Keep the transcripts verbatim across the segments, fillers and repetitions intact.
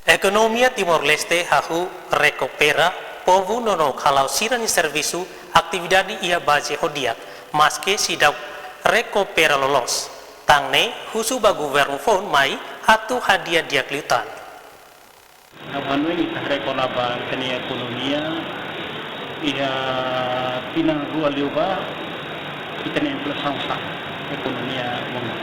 Ekonomia Timor-Leste hahú rekupera, povu nonook hala'o sira-nia servisu, atividade iha baze ho di'ak, maske seidauk rekupera loloos. Tan ne'e husu ba governu foun mai atu hadi'a di'ak liután. Ha'u hanoin ita haree kona-ba ita-nia ekonomia, iha tinan rua liubá, ita-nia inflasaun sa'e, ekonomia mundu.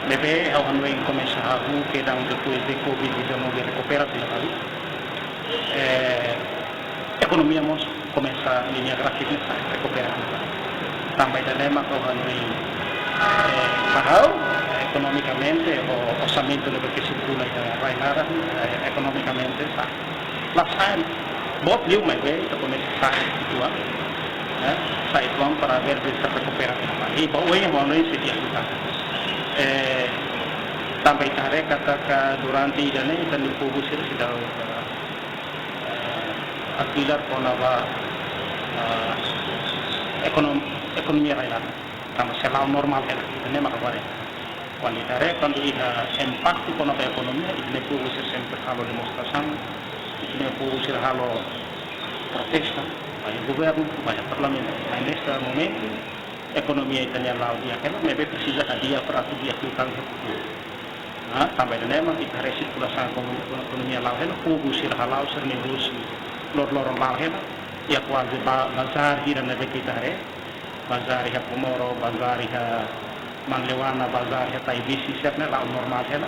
Ne'ebé ha'u hanoin komesa hahú kedan depois de covid dezanove rekupera tiha fali. Eh, ekonomia mós komesa ninia gráfiku sa'e, rekupera. Tanba ida-ne'e mak ha'u hanoin, eh, para ha'u, eh, ekonomikamente, o orsamentu ne'ebé ke sirkula iha rai laran, eh, ekonomikamente sa'e. La sa'e boot liu maibé ita komesa sa'e uitoan, eh, sa'e uitoan para ver bisa rekupera tiha fali. I ba oin ha'u hanoin sei di'ak liután. Eh, tanba ita haree katak durante ida-ne'e ita-nia povu sira seidauk, eh, hapilar kona-ba, eh, ekonom-, ekonomia rai laran. Tanba sei la'o normál hela, ida-ne'e mak agora. Kuandu ita haree, kuandu iha impaktu kona-ba ekonomia, ita-nia povu sira sempre halo demonstrasaun, ita-nia povu sira halo protesta ba iha governu, ba iha parlamentu. Mas neste momento, ekonomia ita-nian la'o di'ak hela, ne'ebé presiza hadi'a para atu di'ak liután. Ah, tanba ida-ne'e mak ita haree sirkulasaun ekonomi-, ekonomia la'o hela, povu sira hala'o sira-nia negósiu loroloron la'o hela, iha kuaze ba-, bazár hira ne'ebé ke ita haree, bazár iha Comoro, bazár iha Manleuana, bazár iha Taibisi, sira-ne'e la'o normál hela.